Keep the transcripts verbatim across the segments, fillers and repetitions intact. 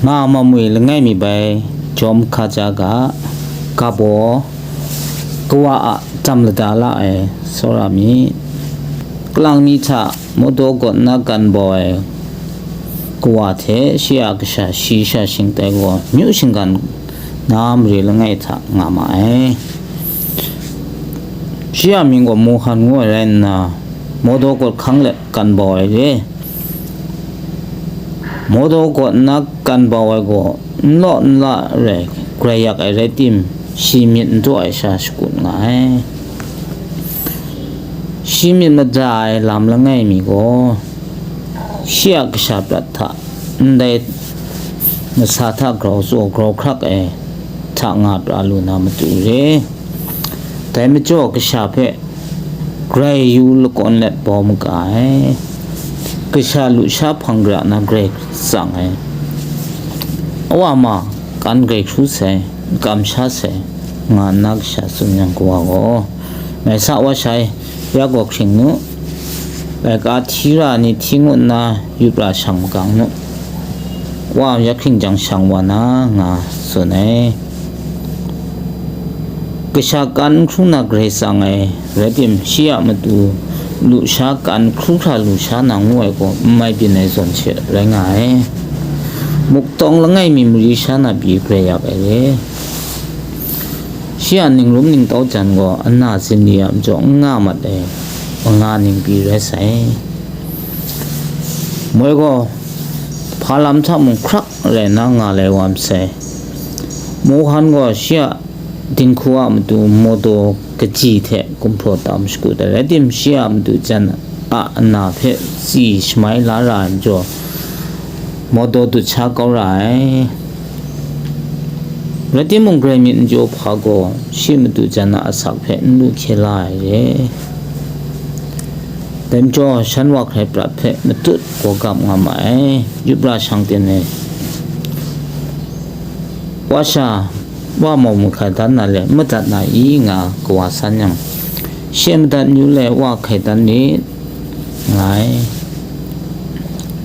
Nga mamwi langai mi bai jawm hkaja ga, kabaw, kawa a tam lada la ai tsawra mi, kalang mi hta mawdaw gawt na kan bau ai kawa hte shi a kasha shi sha shingtai gaw, myu shinggan na mare langai hta nga ma ai. Shi a mying gaw Mohan ngu ai rai nna, mawdaw gawt hkang let kan bau ai re. Mawdaw gawt na kan bau ai gaw, n law n la rai, grai yak ai rai tim, shi myit n taw ai sha shakut nga ai. Shi myit mada ai lam langai mi gaw, shi a kasha prat hta ndai masa hta grau tsaw grau hkrak ai hta nga pra lu na matu re. Dai majaw kasha hpe grai yu lakawn let bau maga ai. Kasha lusha hpang gara na grai tsang ai. Awa ma kan grai hkru sai, kamsha sai, nga nna kasha tsun yang kawa gaw, mai sa wa shai, ya gaw hkring nu, laika hti ra ni hti ngut nna yup ra shang magang nu, wa ya hkring jang shang wa na, nga tsun ai. Kasha kan n hkru na grai tsang ai, rai tim, shi a matu lusha kan hkru hkra lusha na ngu ai gaw n mai byin ai zawn she rai nga ai. Muktawng langai mi mari sha na pyi grai yak ai re. Shi a ningrum ningtau jan gaw ana zinli a majaw n nga mat ai, manga ningpyi rai sai. Moi gaw, hpa lam hta mung hkrak rai na nga lai wa masai. Mohan gaw shi a dinghku a matu mawdaw kaji hte gumhpraw tam shakut ai, rai tim, shi a matu jan a ana hpe tsi shamai la ra ai majaw, mawdaw dut sha kau ra ai. Rai timung, grai myit n jaw hpa gaw, shi matu jan a asak hpe n lu hkye la ai re. Dai majaw, shan wa hkrai prat hpe matut gaw gap nga ma ai, yup ra shang ten ai. Wa sha, wa mau mahkai dan na le, madat na i nga kawa san yang, she madat yu le, wa hkai dan ni, nga ai.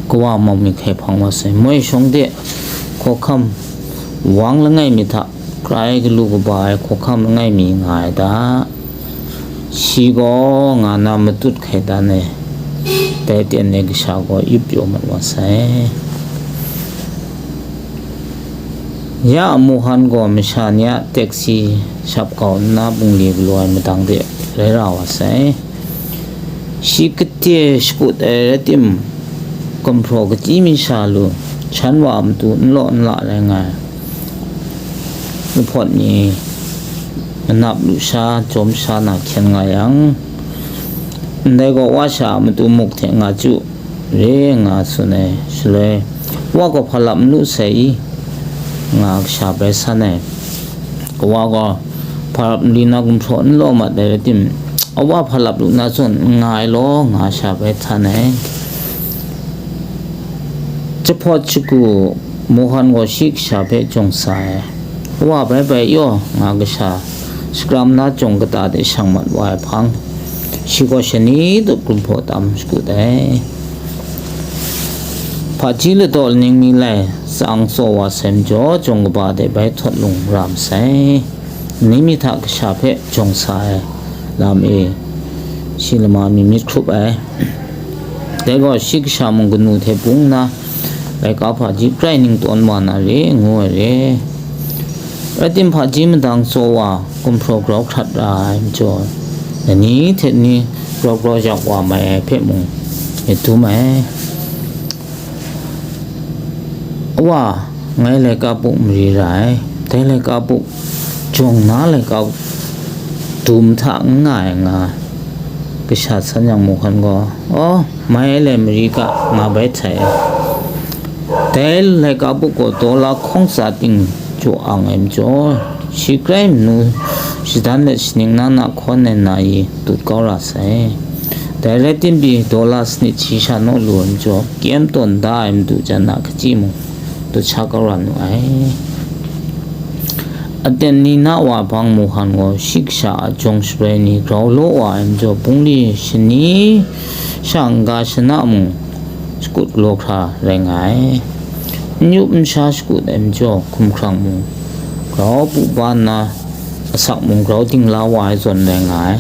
Kawa mau mahkai hpang wa sai, moi shawng de, hkawhkam, wang langai mi hta, krai galu kaba ai hkawhkam langai mi nga ai da. Shi gaw nga na matut hkai dan ai, dai ten ai kasha gaw yup pyaw mat wa sai. Ya Mohan gaw masha ni a taxi shap kau nna bungli galaw ai madang de rai ra wa sai. Shi kate shakut ai rai tim, gumhpraw kachyi mi sha lu, shan wa a matu n law n la rai nga ai. Lahpawt ni manap lusha jawm sha na hkyen nga yang, ndai gaw wa sha a matu muk hte nga chyu re nga tsun ai. Shaloi, wa gaw hpa lap n lu sai i, nga kasha bai san ai. Kawa gaw, hpa lap n li na gumhpraw n law mat ai rai tim, awa hpa lap lu na zawn n nga ai law, nga sha bai htan ai. Jahpawt shagu Mohan gaw shi kasha hpe jawng sa ai. Wa bai bai yaw nga kasha shakram na jawng kata de shang mat wa ai hpang, shi gaw shani dut gumhpraw tam shakut ai. Hpaji ladaw laning mi lai tsang tsaw wa sai majaw, jawng kaba de bai htawt lung ra masai. Ni mi hta kasha hpe jawng sa ai lam e, shi lama mi myit hkrup ai. Dai gaw shi kasha mung kanu hte bung nna, laika hpaji grai ning tawn wa na re, ngu ai re. Rai tim, hpaji madang tsaw wa, gumhpraw grau hkrat ra ai majaw, lani hte ni grau grau yak wa mai ai hpe mung myit dum ai. Wa, ngai laika buk mari ra ai, dai laika buk jawng na laika dum hta n nga ai nga, kasha san yang Mohan gaw, aw, mai ai lai mari ga, nga bai htai ai. Dai laika buk gaw dollar hkawng tsa ting jaw ang ai majaw, shi grai manu shadan let shaning na na hkawn ai na i dut kau ra sai. Dai rai tim pyi, dollar sanit shi sha naw lu ai majaw, kyem tawn da ai madu jan a kachyi mung dut sha kau ra nu ai. Aten ni na wa hpang Mohan gaw shi kasha a jawng shabrai ni grau law wa ai majaw, bungli shani sha n-ga shana mung shakut galaw hkra rai nga ai. N yup n sha shakut ai majaw, hkumhkrang mung grau pupa nna, asak mung grau dingla wa ai zawn rai nga ai.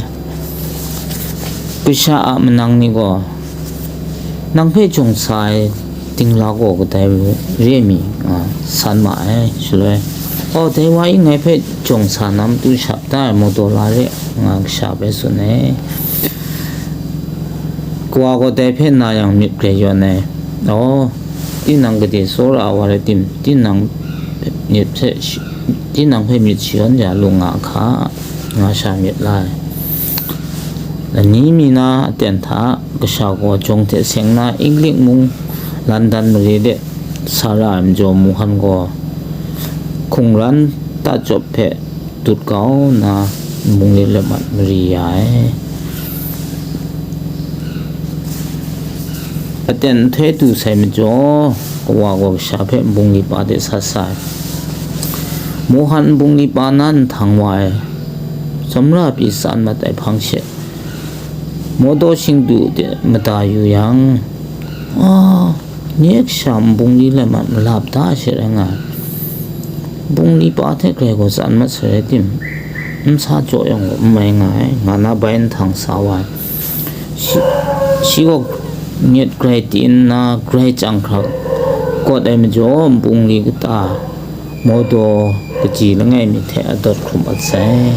Kasha a manang ni gaw, "Nang hpe jawng sa ai dingla gaw kadai re mi?" nga san ma ai. Shaloi, "Aw, dai wa i ngai hpe jawng sa na matu shap da ai mawdaw la re," nga kasha hpe tsun ai. Kawa gaw dai hpe na yang myit grai yawn ai. "Aw, tinang gade tsawra ai wa rai tim, tinang myit hpe shi-, tinang hpe myit shayawn ya lu nga hka," nga sha myit la ai. Lani mi na aten hta kasha gaw jawng hte seng na England mung, London mare de sa ra ai majaw, Mohan gaw hkungran tachyawp hpe dut kau nna, nbungli lamat mari ya ai. Aten nhtoi du sai majaw, kawa gaw kasha hpe nbungli pa de sa sa ai. Mohan nbungli pa na nhtang wa ai, tsawmra pyi tsan mat ai hpang she, mawdaw shingdu de mada yu yang, a, nye kasha nbungli lamat malap da she rai nga ai. Nbungli pa hte grai gaw tsan mat sai rai tim, n sa jaw yang gaw n mai nga ai, nga na bai nhtang sa wa ai. Shi, shi gaw nyet grai ti nna, grai chyang hkra kawt ai majaw, nbungli kata mawdaw kaji langai mi hte adawt hkrum mat sai.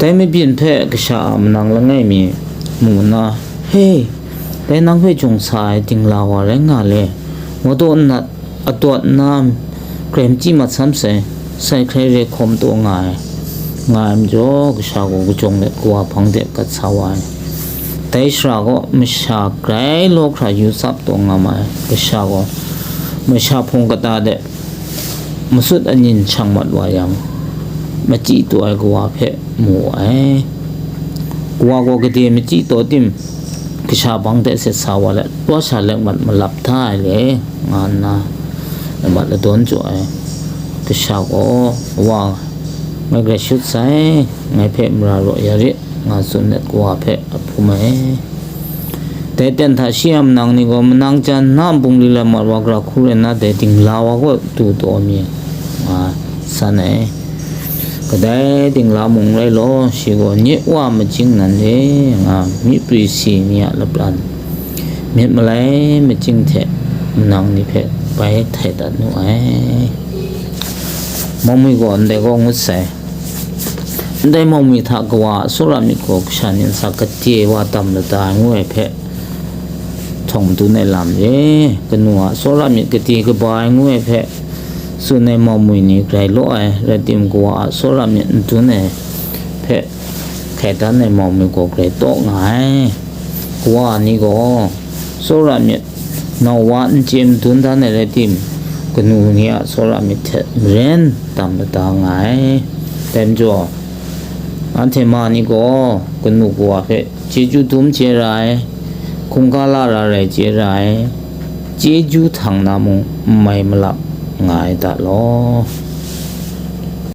Dai mabyin hpe kasha a manang langai mi mu nna, "He, dai nang hpe jawng sa ai dingla wa rai nga le, mawdaw nat adawt nna, grai machyi mat sam sai, sai hkrai re hkawm taw nga ai," nga ai majaw, kasha gaw kajawng let kawa hpang de gat sa wa ai. Dai shara gaw masha grai law hkra yu tsap taw nga ma ai. Kasha gaw masha hpung kata de masut anin shang mat wa yang, machyi taw ai kawa hpe mu wu ai. Kawa gaw gade machyi taw tim, kasha hpang de set sa wa let, wa sha lek mat malap hta ai le, nga nna lamat ladawn jaw ai. Kasha gaw, "Wa, ngai grai shut sai, ngai hpe mara raw ya rit," nga tsun let kawa hpe a hpum ai. Dai ten hta shi a manang ni gaw, "Manang jan, na nbungli lamat wa gara hku rai nna, dai dingla wa kaw du taw mi," nga san ai. Kadai dingla mung rai law, shi gaw, "Nye wa majing nan re," nga, myi pri si mi a lapran, myit malai majing hte manang ni hpe bai htai dat nu ai. Maumwi gaw ndai kaw ngut sai. Ndai maumwi hta kawa a tsawra myit gaw kasha ni ntsa gade wa dam lada ai ngu ai hpe htawng madun ai lam re. Kanu a tsawra myit gade kaba ai ngu ai hpe tsun ai maumwi ni grai law ai, rai tim, kawa a tsawra myit madun ai hpe hkai dan ai maumwi gaw grai taw nga ai. Kawa ni gaw tsawra myit nau wa n chye madun dan ai rai tim, kanu ni a tsawra myit hte maren dam lada nga ai. Dai majaw, anhte ma ni gaw kanu kawa hpe chyeju dum chye ra ai, hkungga lara rai chye ra ai, chyeju htang na mung n mai malap nga ai da law.